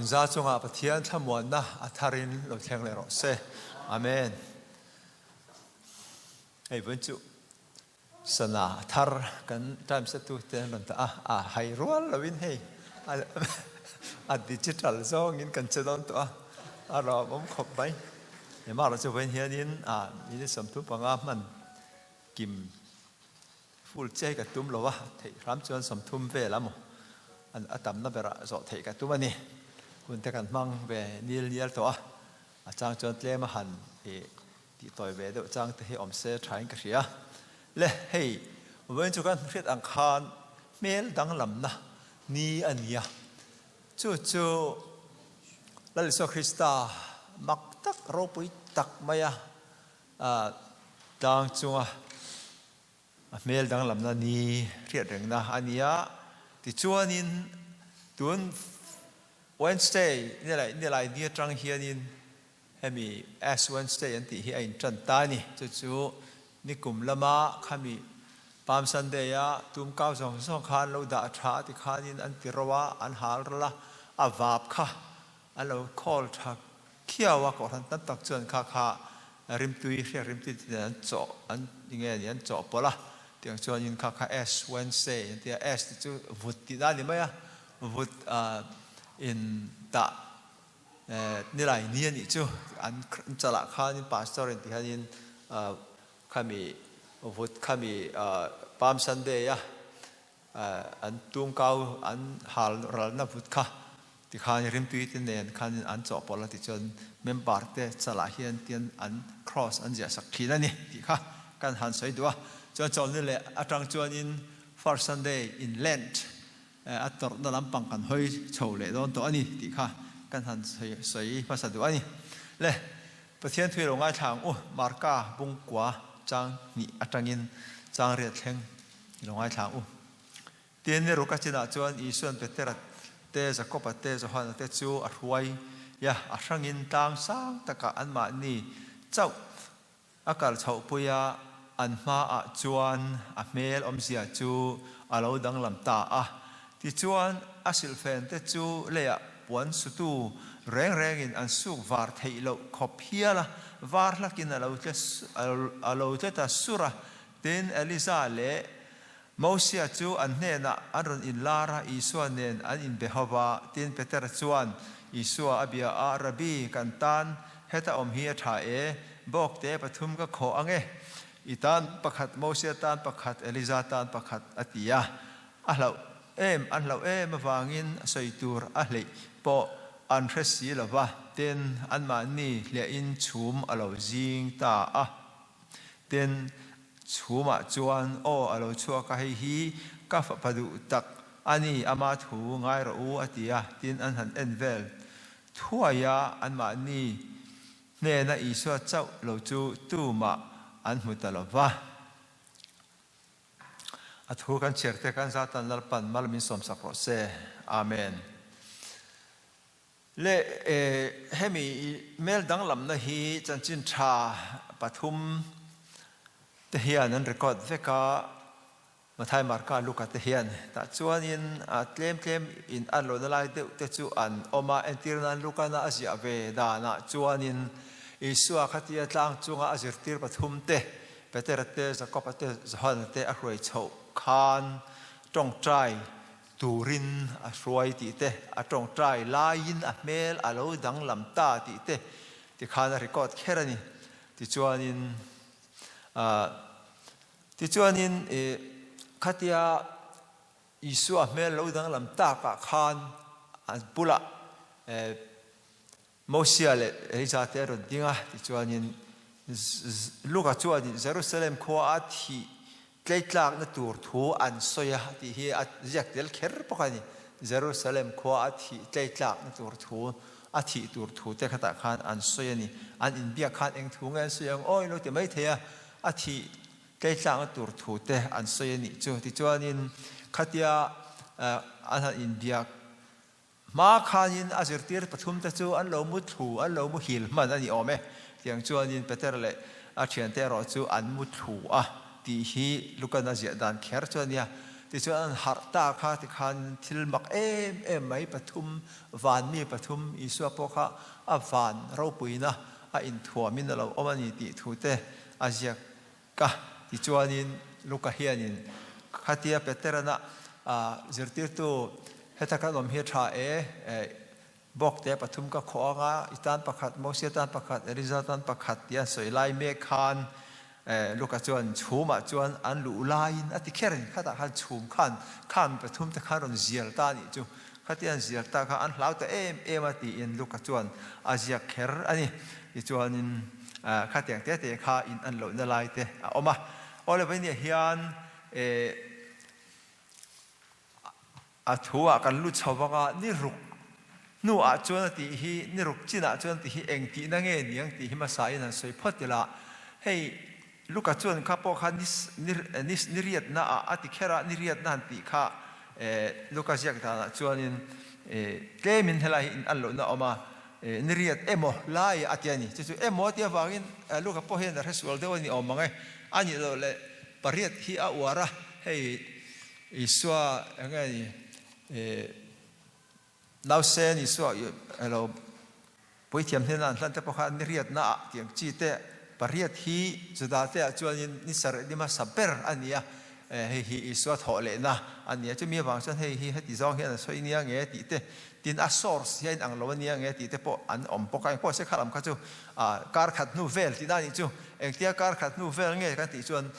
Za chungah Pathian thlamuanna a tharin lo thleng leh rawh se. Amen. Hei vun chu sana a thar kan time set tu te an rawn ta a, a hai rual loin hei a digital zawngin kan che dawn tawh a, a lawmawm khawp mai. Emarawh chu vawiin hianin a minute 35 hman kim Full che ka tum lo a, theih hram chuan 30 vel a maw a tamna berah zawh theih ka tum a ni. Hun te kan hmang ve nil nial tawh a, a chang chuan tlem a han ih tih tawi ve deuh chang te hi awm se thain ka hria. Le hei vawiin chu kan hriat ang khan hmel danglamna ni a ni a, chu chu Lal Isua Krista mak tak ropui tak maia tlang chunga A hmel danglamna ni hriat rengna a nia. Tichuanin tun Wednesday nilai ni atang hianin hemi Ash Wednesday an tih hi a intan ta a ni. Chu chu nikum lama khami Palm Sunday a tum kau zawng zawng kha an lo dah tha a tikhanin an ti ro a, an hal ral a, a vap kha an lo khawl tha Khiau a kohhran tam tak chuan kha kha rimtui hriak rimtui te nen an chawh an nge ni an chawh pawlh a, tiang chuanin kha kha ash Wednesday an ti a, ash tih chu vut tihna a ni mai a, vut in tah nilai ni a nih chu an chalah khanin pastor in ti hianin khami vut khami Palm Sunday a An tungkau an hal ralna vut kha tikhan rimtui te nen khanin an chawhpawlh a tichuan member te chalah hian tian an cross an ziah sak thin a ni tih kha kan han sawi duh a. Chuan chawlhni leh atang chuanin First Sunday in Lent a tawrhna lampang kan hawi chho leh dawn tawh a ni tih kha kan han sawi hmasa duh a ni. Le Pathian thui lo ngaithla ang u, Marka bungkua chang hnih atangin chang riat thleng. I lo ngaithla ang u. Tin, ni ruk a chinah chuan Isua'n Petera te, Jakoba te, Johana te chu a hruai a, a hrangin tlang sang takah anmahni chauh a kal chhohpui a, an hmaah chuan a hmel awmzia chu a lo danglam ta a. Tichuan, a silhfen te chu leiah puan sutu reng rengin an suk var theih loh khawp hial a, var hlakin a lo tle ta sur a. Tin, Elisa leh Mosia chu an hnenah an rawn inlar a, Isua nen an inbe ho va. Tin, Petera chuan Isua a bia a, Rabbi, kan tan heta awm hi a tha e, bawkte pathum ka khawh ang e, i tan pakhat, Mosia tan pakhat, Elisa tan pakhat, a ti a. A hlauh em, an hlauh em avangin sawi tur a hleih pawh an hre si lo va. Tin, anmahni hliahin chhum a lo zing ta a. Tin, chhumah chuan, Aw, a lo chhuak a, hei hi ka fapa duh tak a ni, ama thu ngai rawh u, a ti a. Tin, an han en vel thuai a, anmahni hnena Isua chauh lo chu tumah an hmu ta lo va. A thu kan chhiar te khan Zatan Lalpan mal min sawmsak rawh se. Amen. Le hemi mail danglamna hi chanchin tha pathum te hian an record vek a, Mathai, Marka, Luka te hian. Tah chuanin tlem tlem in an lohna lai deuh te chu an awm a, entir nan Lukana a ziah ve danah chuanin Isua khatia tlang chunga a zirtir pathum te, Petera te, Jakoba te, Johana te a hruai chhoh khan tawngtai Turin a hruai tih te, a tawngtai laiin a hmel a lo danglam ta tih te tikhan a record kher a ni. Tichuanin, tichuanin khatia Isua hmel lo danglam takah khan an bulah Mosia leh Elija te a rawn ding a, tichuanin Luka chuanin Jerusalem khua a thih tleitlakna tur thu an sawi a tih hi a ziak tel kher bawk a ni. Jerusalem khua a thih tleitlakna tur thu, a thih tur thu te khatah khan an sawi a ni. An inbiak khan eng thu nge an sawi ang aw ilo ti mai thei a, a thih tleitlakna tur thu te an sawi a nih chu. Tichuanin khatia an han inbiak Hma khanin a zirtir pathumte chu an lo mu thlu, an lo muhil hman a ni awm e. Tiang chuanin Peter leh a thiante erawh chu an mu thlu a tih hi Lukan a ziah dan kher chu a nia. Tichuan an harh ta kha tikhan thil mak em em mai pathum, van mi pathum, Isua pawh kha a van ropuina a inthuamin a lo awm a ni tih thu te a ziak ka. Tichuanin Luka hianin khatia Peterana zirtirtu heta kan awm hi a tha e, Bawkte pathum ka khawh anga i tan pakhat, Mosia tan pakhat, Eliza tan pakhat tih an sawi lai mek khan Luka chuan chhumah chuan an luh laiin a ti kher a ni. Khatah khan chhum khan kha mi pathum te khan rawn zial ta a nih chu. Khatia an zial ta kha an hlau ta em em a tiin Luka chuan a ziak kher a ni. Tichuanin khatiang te te kha in an lohna lai te a awm a. Awle hian A thu ah kan lu chho vang a, ni ruk hnu ah chuan a tih hi, ni ruk chin ah chuan a tih hi eng tihna nge ni ang tih hi hmasa in han sawi phawt ila. Hei Luka chuan kha pawh kha ni ni ni riatna ah a ti kher a, ni riatna han tih kha Luka ziak dan ah chuanin tlemin helai hi in an lohna a awm a, ni riat emaw lai a ti a ni. Chu chu emaw tih avangin Luka pawh hian a hresual deuh a ni awm ang e. A nih loh leh pariat hi a uar a, hei Isua eng nge ni eh nausen Isua elo puithiam hnena an hlan te pawh kha ni riatna ah tiang chi te pariat hi Juda te ah chuanin ni sarih ni hmasa ber a ni a, hei hi Isua thawh lehna a ni a, chumi avang chuan hei hi heti zawng hian a sawi nia nge tih te tin a source hi a inang lo a nia nge tih te pawh an awm bawk a, engpawh se kha lam kha chu kar khat hnu vel tihna a nih chu, engtia kar khat hnu vel nge kan tih chuan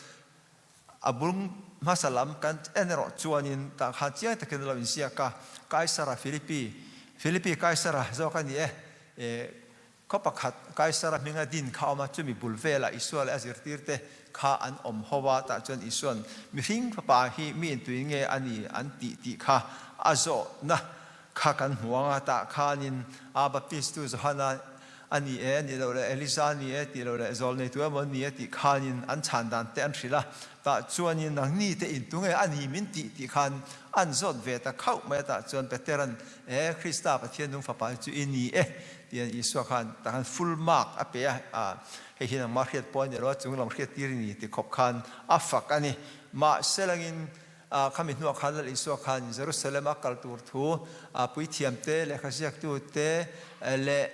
A bung hmasa lam kan en erawh chuanin tah khan chiang takin a lo inziak a, Kaisara Philippi, Philippi Kaisara zawk a ni e, e khaw pakhat Kaisara hminga din kha a awm a, chumi bul velah Isua leh a zirtirte kha an awm ho a, tah chuan Isua'n mihring fapa hi mi intuin nge a ni an tih tih kha a zawhna Kha kan hmu ang a, tah khanin a Baptistu Johana a ni e, nih loh leh Elija a ni e tih loh leh zawl neitu emaw a ni e tih khanin an chhan dan te an hrilh a. Tah chuanin nangni te in tunge a ni min tih tih khan an zawt ve ta khauh mai a, tah chuan Petera'n E Krista Pathian nung fapa chu i ni e tiin Isua khan tah khan full mark a pe a, hei hi nangmah hriat pawh a ni lo a, chung lam hriat tir i ni ti khawp khan a fak a ni. Mahse langin Khami hnuah khan Lal Isua khan Jerusalem a kal tur thu puithiamte, lehkha ziaktute leh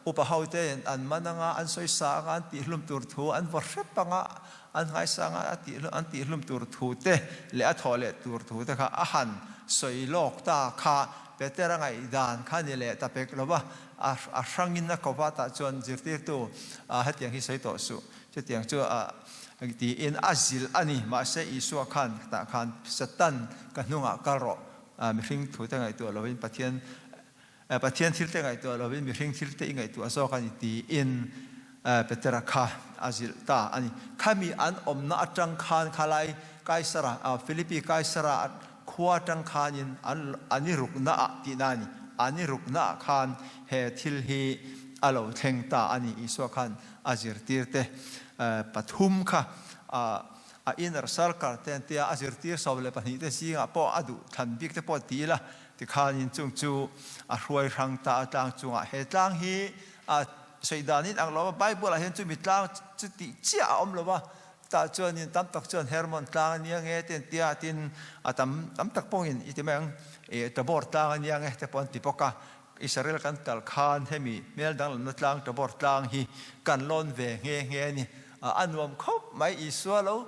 upa hote an man anga, an sawisa anga, an tihhlum tur thu an vaw hrep anga, an nghaisa anga an tihhlum tur thu te leh a thawh leh tur thu te kha a han sawi lawk ta kha Petera ngaihdan kha ni leh ta pek lo va, a hrangin a ko va tah chuan zirtirtu hetiang hi sawi tawh suh. Chutiang chu a tiin a zilh a ni. Mahse Isua khan tah khan Satan ka hnungah kal rawh, mihring thute ngaihtuah lovin Pathian Pathian thilte ngaihtuah lovin mihring thilte i ngaihtuah zawk a ni tiin Petera kha a zilh ta a ni. Khami an awmna atang khan khalai Kaisara, Philippi Kaisara khua atang khanin an an i rukna ah tihna a ni. An i rukna ah khan he thil hi a lo thleng ta a ni. Isua khan A zirtirte pathum kha a inner circle te an tia, a zirtir 12 te zingah pawh a duh thlan bik te pawh ti ila tikhanin chung chu a hruai hrang ta a tlang chungah he tlang hi a sawi danin ang lo a, Bible ah hian chumi tlang chu tih chiah a awm lo a, tah chuanin tam tak chuan Hermon tlang a nia nge te an tia tin a tam tam tak pawhin i ti mai ang Tabor tlang a nia nge te pawh an ti bawk a. Israel kan kal khan hemi hmel danglamna tlang Tabor tlang hi kan lawn ve nghe nghe a ni. A nuam khawp mai Isua lo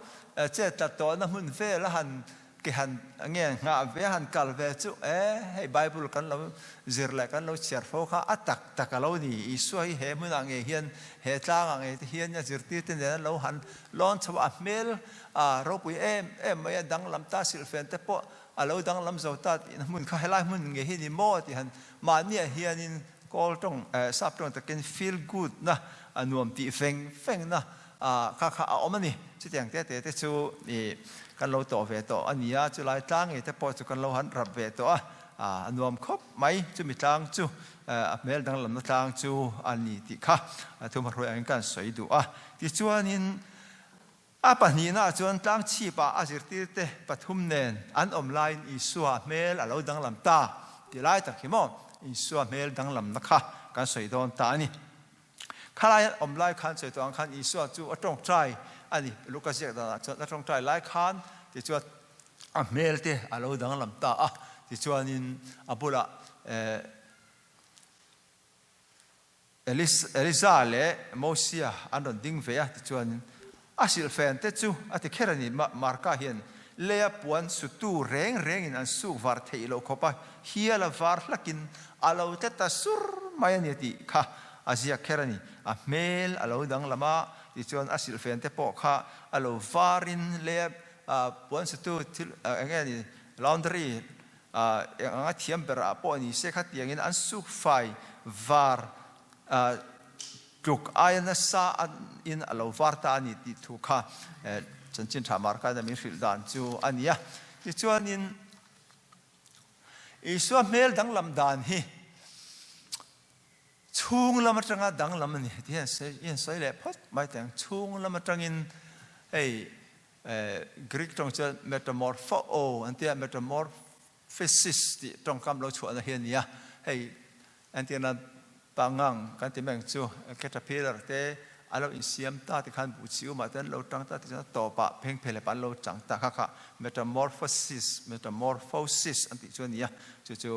chet tlat tawhna hmun vel a han ke han nge nghah ve a han kal ve chu e hei Bible kan lo zir leh kan lo chhiar fo kha a tak tak a lo ni. Isua hi he hmunah ngei hian he tlangah ngei te hian a zirtirte nen an lo han lawn chho a, a hmel a ropui em em mai a danglam ta silhfen te pawh A lo danglam zo ta tihna hmun kha helai hmun nge hi ni maw tih han mahniah hianin kawl tawng sap tawng takin feel good na a nuam tih feng feng na kha kha a awm a ni. Chutiang te te te chu ih kan lo tawh ve tawh a ni a, chulai tlang ngei te pawh chu kan lo han rap ve tawh a, a nuam khawp mai. Chumi tlang chu a hmel danglamna tlang chu a ni tih kha thumhruai angin kan sawi duh a. Tichuanin A pahnihnaah chuan tlangchhipah a zirtirte pathum nen an awm laiin Isua hmel a lo danglam ta tih lai tak hi maw Isua hmel danglamna kha kan sawi dawn ta a ni. Khalai an awm lai khan sawi tawh ang khan Isua chu a tawngtai a ni. Luka ziak danah chuan a tawngtai lai khan tichuan. A hmel te a lo danglam ta a, tichuanin a bulah Elisa leh Mosia an rawn ding ve a, tichuanin a silhfen te chu a ti kher a ni. Marka hian leia puan sutu reng rengin an suk var theih loh khawp a, hial a var hlakin a lo tle ta sur mai a ni a tih kha a ziak kher a ni. A hmel a lo danglam a, tichuan a silhfen te pawh kha a lo varin leia Puan sutu thil eng nge ni laundry eng anga thiam ber ah pawh ni se khatiangin an suk fai var tluk aia nasa in a lo var ta a ni tih thu kha chanchin tha marka in a min hrilh dan chu a ni a. Tichuanin Isua hmel danglam dan hi Chhung lam atanga danglam a ni tih hian i han sawi leh phawt mai teh ang. Chhung lam atangin hei Greek tawng chuan metamorpho an tia, metamorphosis tih tawngkam lo chhuahna hi a ni a. Hei entirna pangang kan ti mai ang chu caterpillar te a lo insiam ta ti khan buh chi umah te an lo tang ta ti chuan a tawpah phengphehlep an lo chang ta kha kha metamorphosis, metamorphosis an tih chu a ni a. Chu chu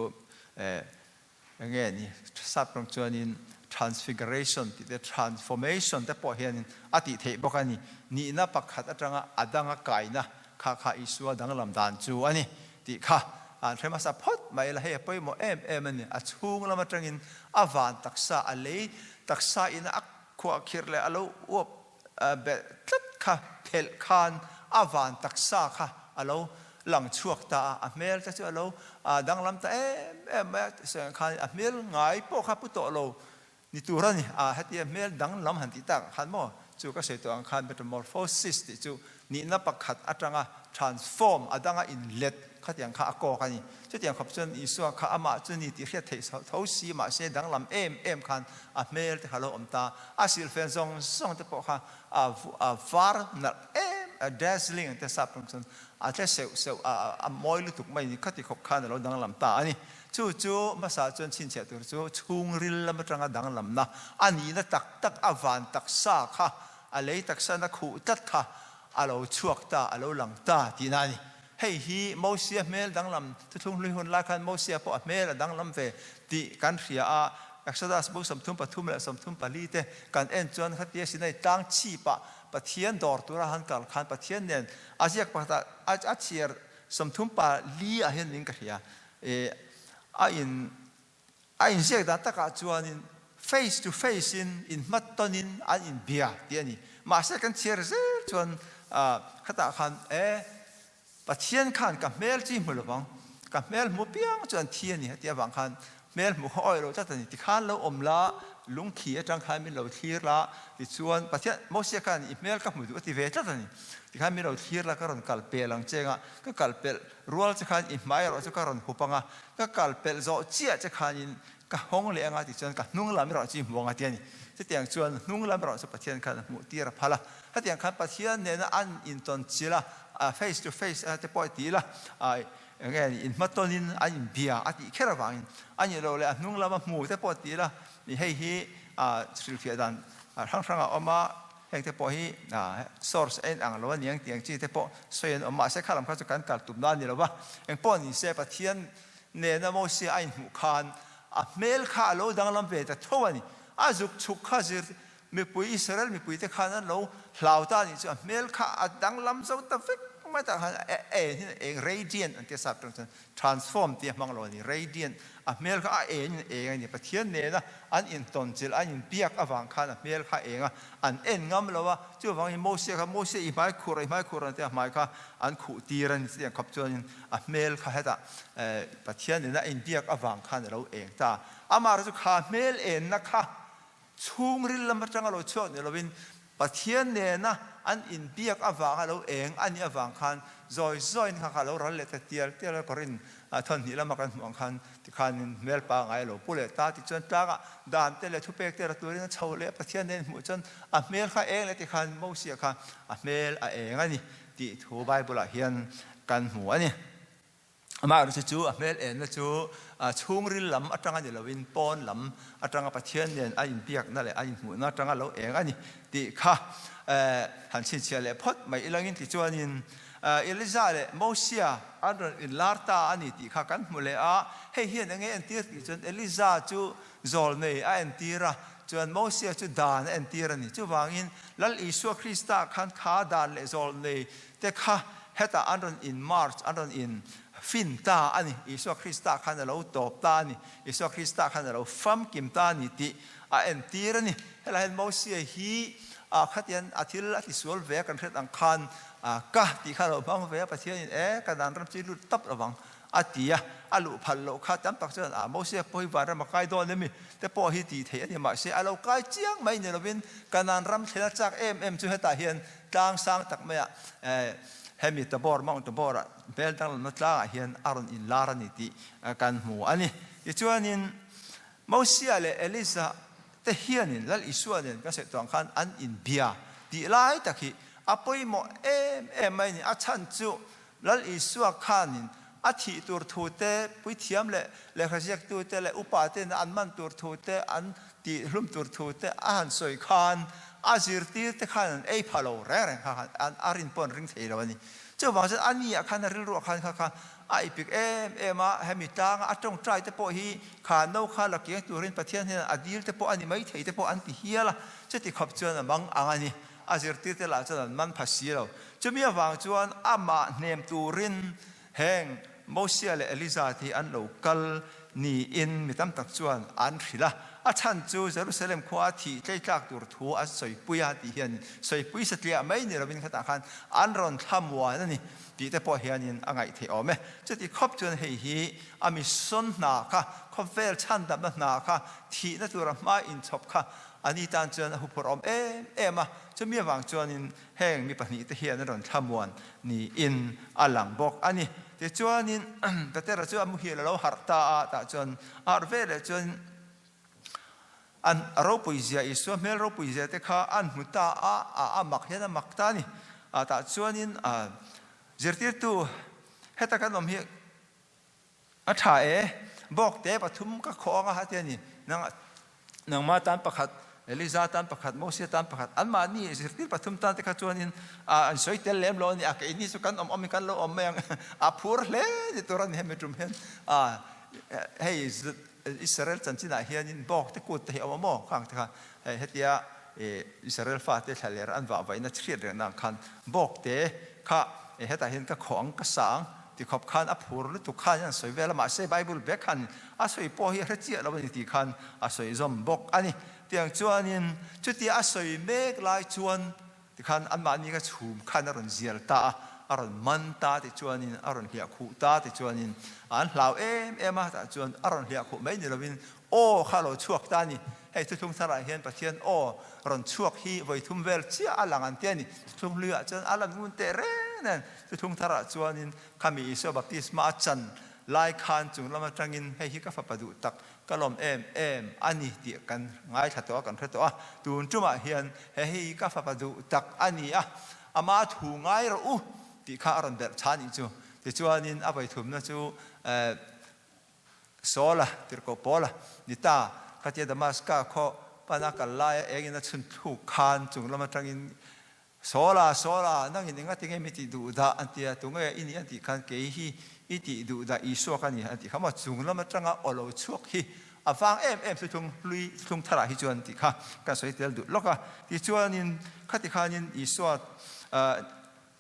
Eng nge ni? Sap rawng chuanin transfiguration tih te, transformation te pawh hianin a tih theih bawk a ni. Nihna pakhat atanga a danga kaina kha kha Isua danglam dan chu a ni tih kha an hre hmasa phawt mai la. Hei a pawimawh em em a ni. A chhung lam atangin a van taksa, a lei taksa ina a khuahkhirh leh a lo uap Belh tlat kha phelh khan a van taksa kha a lo lang chhuak ta a, a hmel te chu a lo danglam ta em em mai a, tichuan khan a hmel ngai pawh kha pu tawh lo ni tur a ni a, hetia hmel danglam han tih tak ah khan maw chu ka sawi tawh ang khan metamorphosis tih chu nihna pakhat atanga transform a danga inlet khatiang kha a kawk a ni. Chutiang khawp chuan Isua kha amah chu ni tih hriat theih tho si mahse danglam em em khan a hmel te kha a lo awm ta. A silhfen zawng zawng te pawh kha a var nalh em a, dazzling ang te sap rawng chuan a tle seuh seuh a, a mawi lutuk mai ni khati khawp khan a lo danglam ta a ni. Chu chu hmasa chuan chhinchhiah tur chu chhungril lam atanga danglamna a nihna tak tak a van taksa kha a lei taksa na khuh tlat kha a lo chhuak ta, a lo lang ta tihna a ni. Hei hi Mosia hmel danglam, thuthlung hlui hun lai khan Mosia pawh a hmel a danglam ve tih kan hria a, Exodus bu 33 leh 34 te kan en chuan khatia Sinai tlang chhipah Pathian dawr tura han kal khan Pathian nen a ziak pakhatah a chhiar 34 ah hian in ka hria a in A inziak dan takah chuanin face to face in inhmat tawnin an inbia tih a ni. Mahse kan chhiar zel chuan khatah khan e Pathian khan ka hmel chi hmu lovang, ka hmel hmu piang chu an thi a ni tih avang khan hmel hmu kha awih lo tlat a ni. Tikhan lo awm la, lungthi atang khan min lo thlir la, tichuan Pathian Mosia khan i hmel ka hmu duh a ti ve tlat a ni. Tikhan min lo thlir la ka rawn kal pel ang che anga ka kal pelh rual che khan i hmai erawh chu ka rawn hup anga Ka kal pelh zawh chiah che khanin ka hawng leh anga tichuan ka hnung lam erawh chu i hmu anga ti a ni. Chutiang chuan hnung lam erawh chu Pathian khan a hmuh tir a phal a. Hetiang khan Pathian nena an intawn chilh a, face to face te pawh i ti ila, eng nge ni, inhmatawnin an inbia a tih kher avangin a nih loh leh a hnung lama hmu te pawh ti ila, hei hi hrilhfiah dan hrang hrang a awm a. Heng te pawh hi source a inang lo a ni ang tih ang chi te pawh sawi an awm. Mahse kha lam kha chu kan kal tumna a ni lo va. Eng pawh ni se Pathian nena Mosia a inhmuh khan a hmel kha a lo danglam ve ta tho a ni. A zuk chhuk kha zir mipui Israel mipui te khan an lo hlau ta a nih chu a hmel kha a danglam zo ta vek mai tak khan a en hi eng radiant an tia sap tang chuan Transform tih a hmang lo a ni. Radiant, a hmel kha a eng in eng a ni. Pathian nena an intawnchilh, an inbiak avang khan a hmel kha a eng a, an en ngam lo a. Chuvangin Mosia kha, Mosia i hmai khur, i hmai khur ang tia hmai kha an khuh tir a ni. Chutiang khawp chuanin a hmel kha hetah Pathian nena a inbiak avang khan a lo eng ta. Amaherawhchu kha hmel enna kha Chhungril lam atanga lo chhuak ni lovin Pathian nena an inbiak avanga lo eng a nih avang khan zawi zawiin kha kha lo ral leh ta tial tial a, Korin thawnhnih lama kan hmuh ang khan tikhanin hmel pangai a lo pu leh ta tichuan tlangah dan te leh thupek te la turin a chho leh a, Pathian nen hmuh chuan a hmel kha eng leh tikhan Mosia kha a hmel a eng a ni tih thu Bible ah hian kan hmu a ni. Amaherawhchu chu a hmel enna chu chhungril lam atanga ni loin pawn lam atanga Pathian nen a inbiakna leh a inhmuhna atanga lo eng a ni tih kha han chhinchhiah leh phawt mai ilangin tichuanin. Eliza leh Mosia an rawn inlar ta a ni tih kha kan hmu leh a. Hei hian enge entir tih chuan Eliza chu zawlnei a entir a, chuan Mosia chu dan a entir a ni. Chuvangin Lal Isua Krista khan kha dan leh zawlnei te kha hetah an rawn in march, an rawn in fin ta a ni. Isua Krista khan a lo tawp ta a ni. Isua Krista khan a lo famkim ta a ni tih a entir a ni. Helai hian Mosia hi khatian a thil a tisual ve a kan hriat ang khan ka tih kha a lo hmang ve a, Pathianin e ka dan ram chu i lut tap lovang a ti a, a luh phal loh kha tam tak chuan ah Mosia pawh hi vanram a kai dawn emi te pawh hi tih theih a ni mahse a lo kai chiang mai ni lovin Kanaan ram thlen a chak em em chu hetah hian tlang sang tak maiah hemi Tabor Mount Tabor ah hmel danglamna tlangah hian a rawn inlar a ni tih kan hmu a ni. Tichuanin Mosia leh Elisa te hianin Lal Isua nen kan sawi tuang khan an inbia tih lai tak hi a pawimawh em em mai a ni. A chhan chu Lal Isua khanin a thih tur thu te, puithiam leh lehkha ziaktu te leh upa ten an man tur thu te, an tih hlum tur thu te a han sawi khan a zirtir te khan an ei pha lo reng reng kha khan an a rin pawh an ring thei lo a ni. Chuvang chuan a ni ah khan a rilruah khan kha kha a ipik em em a, hemi tlanga a tawngtai te pawh hi kha no kha la kiang turin Pathian hian a dil te pawh a ni mai thei te pawh an ti hial a, chuti khawp chuan a mang ang a ni. A zirtirte lah chuan an man pha si lo. Chumi avang chuan amah hnem turin heng Mosia leh Eliza te hi an lo kal niin mi tam tak chuan an hrilh a. A chhan chu Jerusalem khua thih tleitlak tur thu an sawipui a tih hian sawipui satliah mai ni lovin khatah khan an rawn thlamuan a ni tih te pawh hianin a ngaih theih awm e. Chuti khawp chuan hei hi a mission hna kha, khawvel chhandamna hna kha, thihna tura hma inchhawp kha A ni tan chuan a huphurh awm em em a, chumi avang chuanin heng mi pahnihte hian an rawn thlamuan niin a lang bawk a ni. Tichuanin Petera chu a muhil a lo harh ta a, tah chuan a harh ve leh chuan an ropui zia, Isua hmel ropui zia te kha an hmu ta a, a mak hian a mak ta a ni. Tah chuanin zirtirtu heta kan awm hi A tha e, bawkte pathum ka khawh anga hati a ni. Nang, nangma tan pakhat, Eliza tan pakhat, Mosia tan pakhat, anmahni zirtir pathum tan te kha chuanin an sawi tel lem lo a ni. A keini chu kan awm awmin kan lo awm mai ang. A phur hle ni tur a ni hemi tum hian. Hei Israel chanchinah hianin bawkte kut te hi a awm a maw? Khang te kha hei hetia Israel fate thlaler an vah vaihna chhriat reng nang khan bawkte kha hetah hian ka khawh ang, ka sa ang Ti khawp khan a phur lutuk khan an sawi vel a, mahse Bible bek khan a sawi pawh hi a hre chiah lo a ni tih khan a sawi zawm bawk a ni. Tiang chuanin chutia a sawi mek lai chuan tikhan anmahni kha chhum khan a rawn zial ta a, a rawn man ta ti chuanin a rawn hliah khuh ta ti chuanin an hlau em em a, tah chuan a rawn hliah khuh mai ni lovin aw kha a lo chhuak ta a ni. Hei thuthlung tharah hian Pathian aw rawn chhuak hi vawi thum vel chiah a lang an ti a ni. Thuthlung hluiah chuan a lan ngun teh reng nen Thuthlung tharah chuanin khami Isua baptisma a chan lai khan chung lam atangin hei hi ka fapa duh tak, ka lawm em em a ni tih kan ngaithla tawh a, kan hre tawh a. Tun tumah hian he hei ka fapa duh tak a ni a, ama thu ngai rawh u tih kha a rawn belh chhan nih chu. Tichuanin a vaithumna chu Saula, tirhkoh Paula ni ta, khatia Damaska khaw pana kal laia engin a chhun thluk khan chung lam atangin Sawla, Sawla, nangin engati nge mi tih duh dah? an ti a, Tunge i nih an tih khan kei hi i tih duh dah Isua ka ni an tih kha maw? Chung lam atanga aw lo chhuak hi a vang em em thuthlung hlui thuthlung tharah hi chuan tih kha kan sawi tel duh lawk a. Tichuanin khati khanin Isua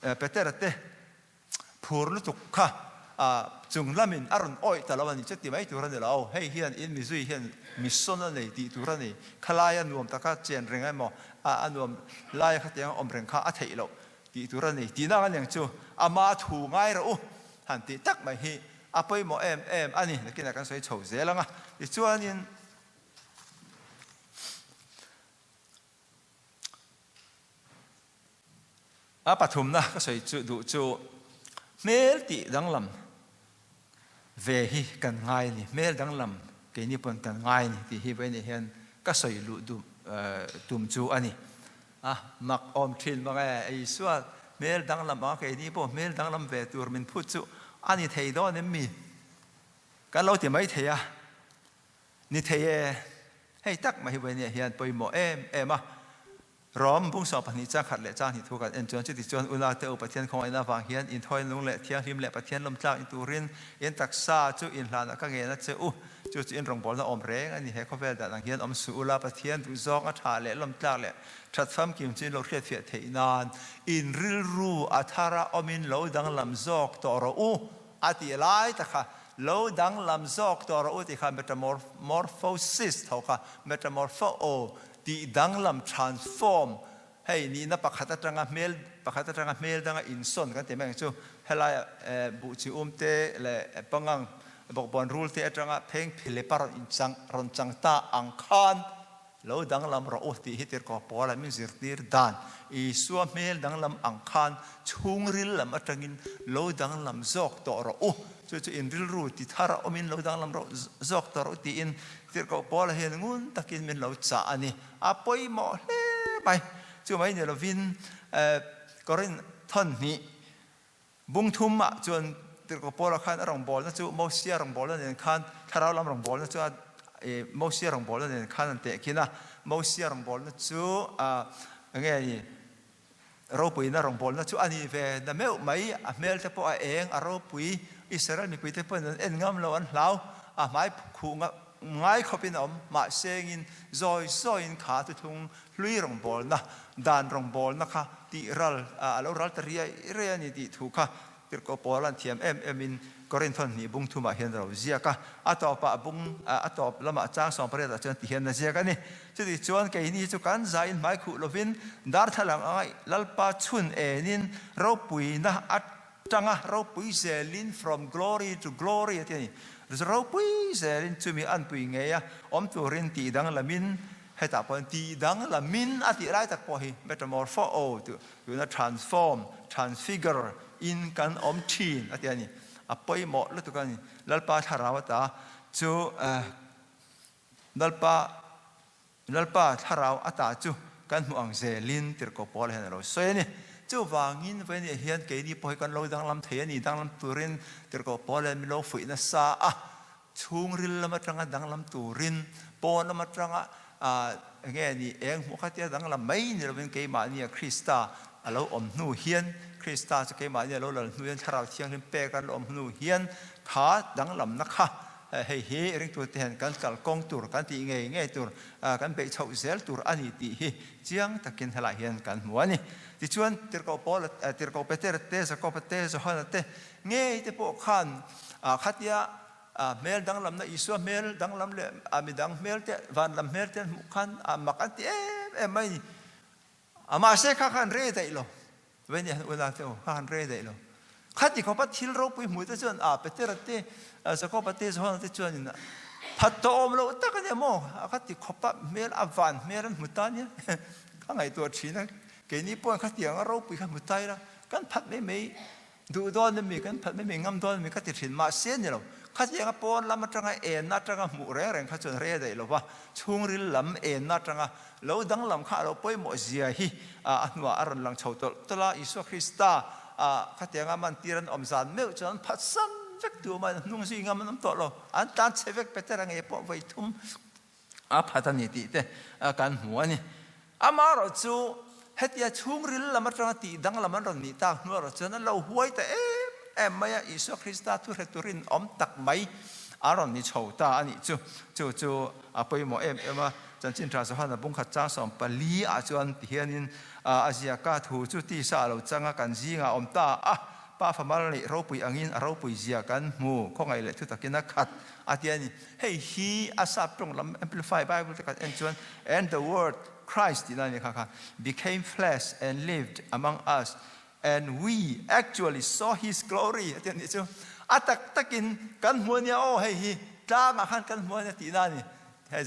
Petera te Phur lutuk kha chung lamin a rawn awih ta lo a ni che ti mai tur a ni lo. Hei hian in mizui hian mission a nei tih tur a ni. Khalaia nuam taka chen reng emaw a nuam laia khatiang awm reng kha a theih loh tih tur a ni. Tihna ang aniang chu ama thu ngai rawh u han tih tak mai hi a pawimawh em em a ni. Nakinah kan sawi chho zel ang a. Tichuanin. A pathumna ka sawi chu duh chu hmel tih danglam ve hi kan ngai a ni, hmel danglam keini pawn kan ngai a ni tih hi vawiin hian ka sawi luh duh tum chu a ni. A mak awm thin mang e, Isua hmel danglam anga keini pawh hmel danglam ve tur min phut chu a ni thei dawn em mi? Kan lo ti mai thei a. Ni thei e, hei tak mai hi vawiin hian pawimawh em em a. Rom bung 12 chang khat leh chang hnih thu kan en chuan chuti chuan unaute u Pathian khawngaihna avang hian inthawi nung leh thianghlim leh Pathian lawmtlak in turin in taksa chu inhlanah ka ngen a che u. Chu chu in rawngbawlna awm reng a ni. He khawvel dan ang hian awm suh ula, Pathian duhzawng a tha leh lawmtlak leh that famkim chu in lo hriatfiah theih nan in rilru a thara awmin lo danglam zawk tawh rawh u a tih lai tak kha lo danglam zawk tawh rawh u tih kha metamorphosis tho kha metamorpho tih danglam transform Hei nihna pakhat atanga hmel pakhat atanga hmel danga insawn kan ti mai ang chu. Helaia buh chi um te leh pangang bawkbawn rul te atanga pheng philep a rawn inchang rawn chang ta ang khan lo danglam rawh u tih hi tirhkoh Paula min zirtir dan. Isua hmel danglam ang khan chhungril lam atangin lo danglam zawk tawh rawh u. Chu chu in rilru ti thar a awmin lo danglam rawh zawk tawh rawh u tiin tirhkoh Paula hian ngun takin min lo chah a ni. A pawimawh hle mai. Chu mai ni lovin Korinth thawn hnih bung thum ah chuan Tirhkoh Paula khan a rawngbawlna chu Mosia rawngbawlna nen khan thlarau lam rawngbawlna chu Mosia rawngbawlna nen khan an tehkhin a. Mosia rawngbawlna chu enge ni Ropuina rawngbawlna chu a ni ve na meuh mai, a hmel te pawh a eng, a ropui, Israel mipui te pawhin an en ngam lo, an hlau, a hmai khuh ngai khawpin a awm, mahsengin zawi zawiin kha thuthlung hlui rawngbawlna, dan rawngbawlna kha tih ral, a lo ral ta riai riai a ni tih thu kha Tirhkoh Paul an thiam em em in Korinthon hnih bung thumah hian a lo ziak a, a tawpah bung a tawp lamah chang 18 ah chuan ti hian a ziak a ni. Chuti chuan keini chu kan zaiin hmai khuh lovin darthlalang anga Lalpa chhun enin ropuina atanga ropui zelin from glory to glory a ti a ni. Ropui zelin chumi anpui ngei a awm turin tih danglamin hetah pawh hian tih danglamin a tih lai tak pawh hi metamorpho Tuna transform, transfigure, in kan awm thin a ti a ni. A pawimawh lutuk a ni. Lalpa thlarau ata chu Lalpa Lalpa thlarau ata chu kan hmuh ang zelin tirhkoh Paula hian a lo sawi a ni. Chuvangin vawiin hian keini pawh hi kan lo danglam thei a ni. Danglam turin tirhkoh Paula hian min lo fuih nasa a. Chhungril lam atanga danglam turin pawn lam atanga enge ni eng hmuh kha tia danglam mai ni lovin keimahnia Krista a lo awm hnu hian Krista chu keimahnia a lo lal hnu hian Thlarau Thianghlim pek a lo awm hnu hian kha danglamna kha hei hi ringtute hian kan kalkawng tur kan tih ngei ngei tur kan beih chhoh zel tur a ni tih hi chiang takin helaiah hian kan hmu a ni. Tichuan Tirhkoh Paula Tirhkoh Petera te Jakoba te Johana te Ngei te pawh khan khatia hmel danglamna Isua hmel danglam leh midang hmel te van lam hmel te an hmuh khan mak an ti em em mai a ni. Mahse kha khan rei daih lo. Vei nia han ula te u, kha khan rei daih lo. Khati khawpa thil ropui hmu te chuan Petera te, Jakoba te, Johana te chuanin phat tawh awm loh tak a nia maw? Khati khawpa hmel a van hmel an hmu ta nia. Ka ngaihtuah thin a, keini pawhin khatianga ropui kha hmu ta ila kan phat mai mai. Duh dawn ami, kan phalh mai mai ngam dawn ami ka ti thin. Mahse ni lo, khatianga pawn lam atanga enna atanga hmuh reng reng kha chuan rei a daih lo va, chhungril lam enna atanga lo danglam kha a lo pawimawh zia hi a hnuah a rawn lang chho tawlh tawlh a. Isua Krista khatianga mantir an awm zan meuh chuan an phatsan vek tu awm a, hnung zui ngam an awm tawh lo, an tlan chhe vek Petera ngei pawh vawi thum a phat a ni tih te kan hmu a ni. Amaherawh chu hetia chhungril lam atanga tih danglam an rawn nih tak hnu erawh chuan an lo huai ta em em mai a, Isua Krista thu hre turin awm tak mai a rawn ni chho ta a nih chu. Chu chu a pawimawh em em a, Chanchin Tha Johana bungkhat chang 14 ah chuan ti hianin a ziaka thu chu tisa a lo chang a, kan zingah a awm ta a, Pa famal nih ropui angin a ropui zia kan hmu, khawngaih leh thu takin a khat a ti a ni. Hei hi a sap tawng lam Amplify Bible te kan en chuan And the word, Christ tihna a ni kha kha, became flesh and lived among us and we actually saw his glory a ti a nih chu. A tak takin kan hmu a nia aw hei hi tlangah khan kan hmu a nia tihna a ni. Hei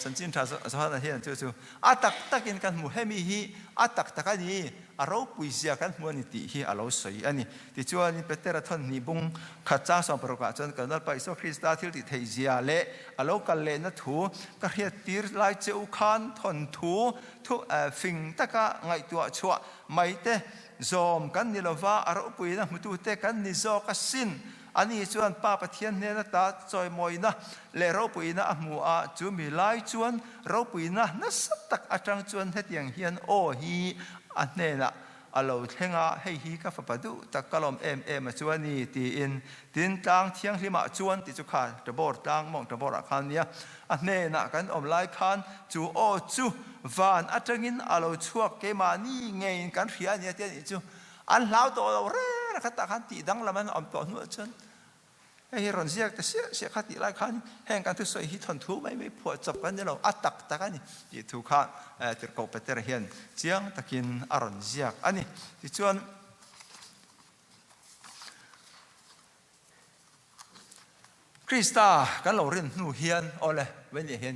chanchin tha Johana hian chu chu a tak takin kan hmu hemi hi a tak tak a ni, a ropui zia kan hmu a ni tih hi a lo sawi a ni. Tichuan Petera thawn hnih bung khat chang 16 ah chuan kan Lalpa Isua Krista thil tih theih zia leh a lo kal lehna thu ka hriat tir lai che u khan thawn thu thu fing taka ngaihtuah chhuah mai te zawm kan ni lova a ropuina hmutute kan ni zawk asin. Ani chuan Pa Pathian hnen ata chawimawina leh ropuina a hmu a, chu mi lai chuan ropuina nasa tak atang chuan hetiang hian aw hi a hnenah a lo thleng a, hei hi ka fapa duh tak ka lawm em em a chu a ni, tiin. Tin, tlang thianghlimah chuan tih chu kha Tabor tlang, Mount Tabor ah khan nia, a hnenah kan awm lai khan chu aw chu van atangin a lo chhuak keimahni ngeiin kan hria a nia tia nih chu an hlau tawh lo reng a, khatah khan tih danglam an awm tawh hnuah chuan Hei hi rawn ziak ta siah siah kha tih lai khan heng kan thusawi hi thawnthu mai mai phuah chawp kan ni lo, a tak tak a ni tih thu kha Tirhkoh Petera hian chiang takin a rawn ziak a ni. Tichuan, Krista kan lo rin hnu hian awle Venia hian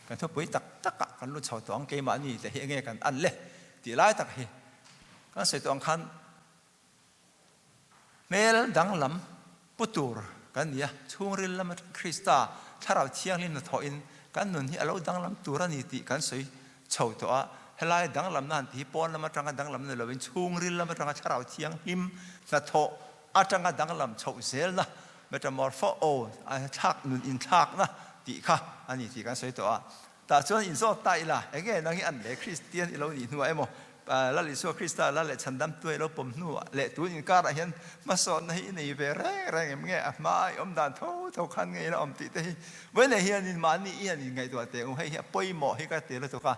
kan thupui tak takah kan lut chho tawh ang keimahni te hi enge kan an le tih lai tak hi kan sawi tawh ang khan Hmel danglam pu tur kan ni a, chhungril lam atang Krista Thlarau Thianghlim hnathawhin kan nun hi a lo danglam tur a ni tih kan sawi chho tawh a. Helai danglamna han tih hi pawn lam atanga danglam ni lovin chhungril lam atanga Thlarau Thianghlim hnathawh atanga danglam chhoh zelna, metamorpho, thlak nun inthlakna tih kha a ni tih kan sawi tawh a. Tah chuan inzawt ta ila, enge nang hi an leh Kristian i lo nih hnuah emaw, Lal Isua Krista lal leh chhandamtu i lo pawm hnuah leh tun inkarah hian hmasawnna hi i nei ve reng reng em nge a hma i awm dan tho tho khan nge i la awm tih te hi vawiin hianin mahni i han inngaihtuah teh u, hei hi a pawimawh hi ka ti lutuk a.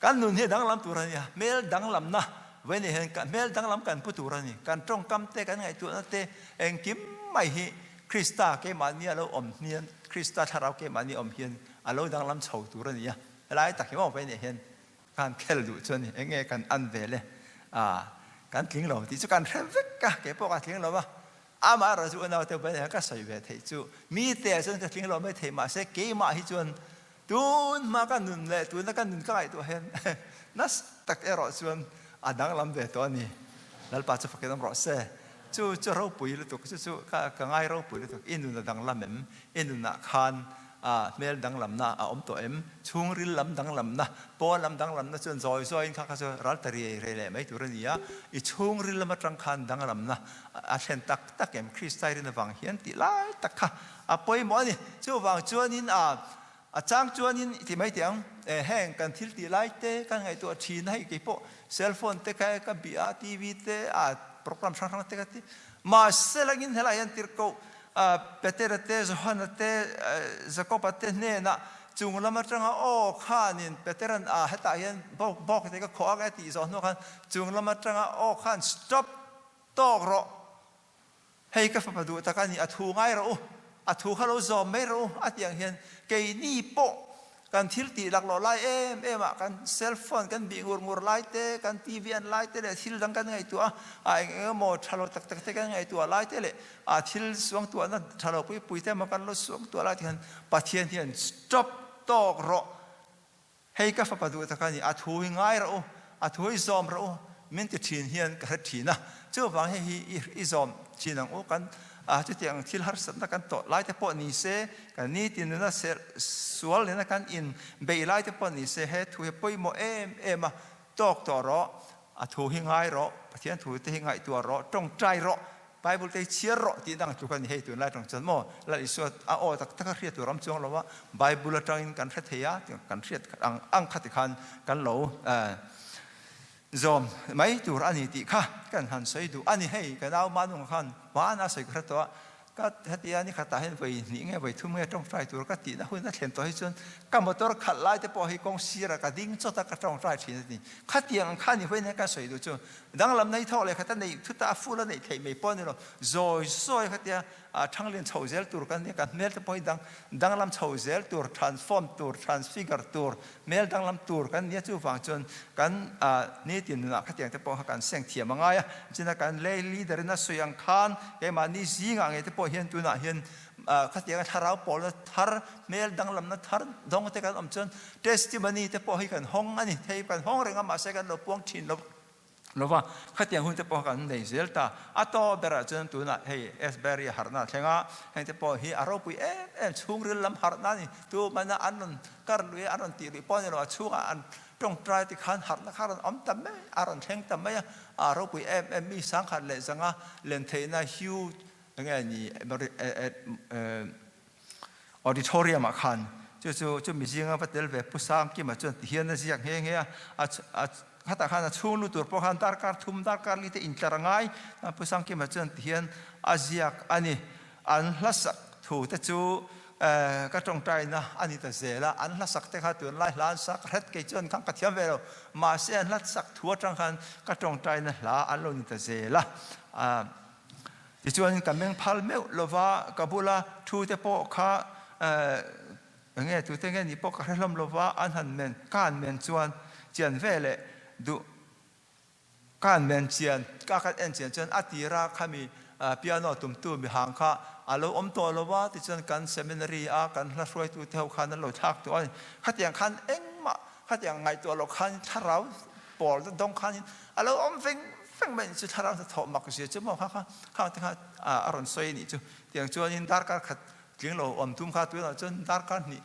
Kan nun hi a danglam tur a nia, hmel danglamna vawiin hian hmel danglam kan pu tur a ni, kan tawngkam te, kan ngaihtuahna te engkim mai hi Krista keimahni a lo awm hian, Krista thlarau keimahni awm hian a lo danglam chho tur a ni a, helai tak hi maw vei nih hian kan khel duh chu a ni, eng nge kan an ve le, ah kan tling lo tih chu kan hre vek a, kei pawh ka tling lo va, amah erawh chu unau te vei nih hian ka sawi ve theih chu mite ah chuan ka tling lo mai thei mahse keimah hi chuan tun hma ka nun leh tuna ka nun ka ngaihtuah hian nasa tak erawh chuan a danglam ve tawh a ni, Lalpa chu fakin awm rawh se, chu chu ropui lutuk chu chu ka ka ngai ropui lutuk i nun a danglam em, i nunah khan A hmel danglamna a awm tawh em? Chhungril lam danglamna, pawn lam danglamna chuan zawi zawiin kha kha chu ral ta riai riai leh mai tur a ni a. I chhungril lam atang khan danglamna a thlen tak tak em? Krista i rin avang hian tih lai tak kha a pawimawh a ni. Chuvang chuanin a a chang chuanin i ti mai teh ang, e heng kan thil tih lai te kan ngaihtuah thin a, hei keipawh cell phone te kha ka bih a, TV te a program hrang hrang te ka ti. Mahse langin helaiah hian tirhkoh Petera te, Johana te, Jakoba te hnenah chung lam atanga aw khanin Petera'n a hetah hian bawk bawk te ka khawh ang e tih zawh hnuah khan chung lam atanga aw khan stop tawk rawh, hei ka fapa duh tak a ni, a thu ngai rawh u, a thu kha lo zawm mai rawh u a tih ang hian keini pawh Kan thil tih laklawh lai em em ah kan cell phone kan bih ngur ngur lai te, kan TV an lai te leh thil dang kan ngaihtuah a, a eng eng emaw tha lo tak tak te kan ngaihtuah lai te leh a thil suangtuahna tha lo pui pui te emaw kan lo suangtuah lai te hian Pathian hian stop tawk rawh, hei ka fapa duh tak a ni, a thu hi ngai rawh u, a thu hi zawm rawh u min ti thin hian ka hre thin a, chuvang hei hi i zawm thin ang u kan A chutiang thil harsatna kan tawh lai te pawh ni se, kan nitin nuna serh sual nena kan in beih lai te pawh ni se, he thu hi pawimawh em em a, tawk tawh rawh, a thu hi ngai rawh, Pathian thu te hi ngaihtuah rawh, tawngtai rawh, Bible te hi chhiar rawh tih dang tluk a ni hei tunlai tawng chuan maw Lal Isua a aw tak tak a hriat tur a awm chuang lo a, Bible atangin kan hre thei a, kan hriat ang ang kha tikhan kan lo Zawm mai tur a ni tih kha kan han sawi duh a ni. Hei ka nau Manunga khan hmana sawi ka hre tawh a, ka hetia ni khatah hian vawi hnih nge vawi thum nge tawngtai tur ka tihna hun a thlen tawh hi chuan ka motor khalh lai te pawh hi kawng sirah ka ding chawt a ka tawngtai thin a ni. Khatiang ang kha ni vawiin hian kan sawi duh chu danglamna hi thawk leh khat a neih thut a, a full a neih theih mai pawh a ni lo. Zawi zawi khatia thanglian chho zel tur kan nia, kan hmel te pawh hi dang danglam chho zel tur, transform tur, transfigure tur, hmel danglam tur kan nia chuvang chuan kan nitin nunah khatiang te pawh kha kan seng thiam a ngai a, china kan lei leader in a sawi ang khan keimahni zingah ngei te pawh hian tunah hian khatianga thlarau pawlna thar, hmel danglamna thar dawng te kan awm chuan testimony te pawh hi kan hawng a ni thei, kan hawng reng a mahse kan lo puang thin lo. Lova, khatiang hun te pawh kan nei zel ta. A tawp berah chuan tunah hei Asbury a harhna a thleng a, heng te pawh hi a ropui em em chhungril lam harhna a ni. Tu mana an rawn kar lui a, an rawn tih lui pawh a ni lo, a chhungah an tawngtai ti khan harhna kha a rawn awm ta mai, a rawn thleng ta mai a, a ropui em em mi sangkhat leh zanga len theihna huge. Enge ni auditorium ah khan chu chu chu mi zinga va tel ve Pu Sangkima chuan ti hian a ziak nghe nghe a, a khatah khan a chhung lu tur pawh khan darkar thum darkar li te intlar a ngai Pu Sangkima chuan ti hian a ziak a ni. An hlasak thu te chu ka tawngtaina a ni ta zel a, an hlasak te kha tunlai hla an sak hret kei chuan khan ka thiam ve lo, mahse an hlasak thu atang khan ka tawngtaina hla an lo ni ta zel a. Tichuan ka meng phal meuh lova ka bula thu te pawh kha enge tute nge nih pawh ka hre hlawm lova an han men ka han men chuan chian ve leh duh ka han men chian ka kan en chian chuan a tira khami piano tumtu mihang kha a lo awm tawh lova tichuan kan seminary a kan hla hruaitu te ho khan an lo thlak tawh a ni. Khatiang khan engmah Khatiang ngaihtuah loh khan thlarau pawl te dawng khanin a lo awm veng veng mai chu thlarau hnathawh mak zia chu maw kha kha khang te kha a rawn sawi a nih chu. Tiang chuanin darkar khat tling lo awm tum kha tunah chuan darkar hnih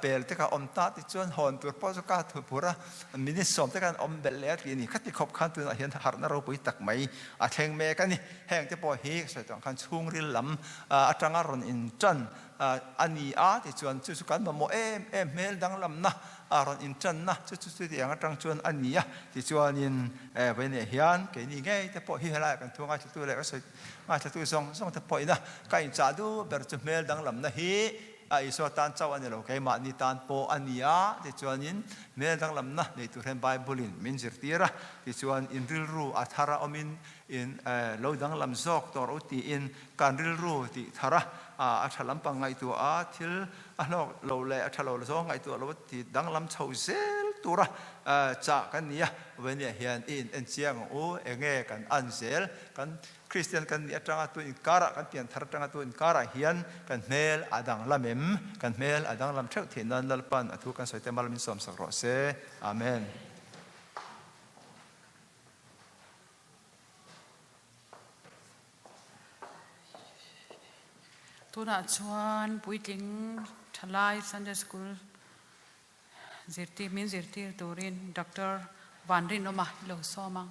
pel te kha awm ta tichuan hawn tur pawh chu ka thu phur a, minute sawm te khan awm belh leh a ti a ni. Khati khawp khan tunah hian harhna ropui tak mai a thleng mek a ni. Heng te pawh hi ka sawi tawh ang khan chhungril lam atanga rawn intan a ni a tichuan chu chu kan mamawh em em hmel danglamna a rawn intanna chu chu chutiang atang chuan a ni a tichuanin vawiinah hian keini ngei te pawh hi helaiah kan thu ngaithlatu leh ka sawi ngaithlatu zawng zawng te pawhin a ka inchah duh ber chu hmel danglamna hi a Isua tan chauh a ni lo keimahni tan pawh a ni a tichuanin hmel danglamna nei tur hian Bible in min zirtir a tichuan in rilru a thar a awmin in lo danglam zawk tawh rawh u tiin kan rilru tih thar a, a tha lampang ngaihtuah a, thil a hlawk lo leh a tha lo zawng ngaihtuah lo ti danglam chho zel tura chah kan ni a. Vawiniah hian i in en chiang ang u, enge kan an zel, kan Kristian kan nih atanga tu inkarah kan pian thar atanga tu inkarah hian kan hmel a danglam em? Kan hmel a danglam theuh theih nan Lalpan a thu kan sawi te mal min sawmsak rawh se. Amen. Tunah chuan puitling thalai Sunday School zirtir min zirtir turin Doctor Vanrinawma i lo sawm ang.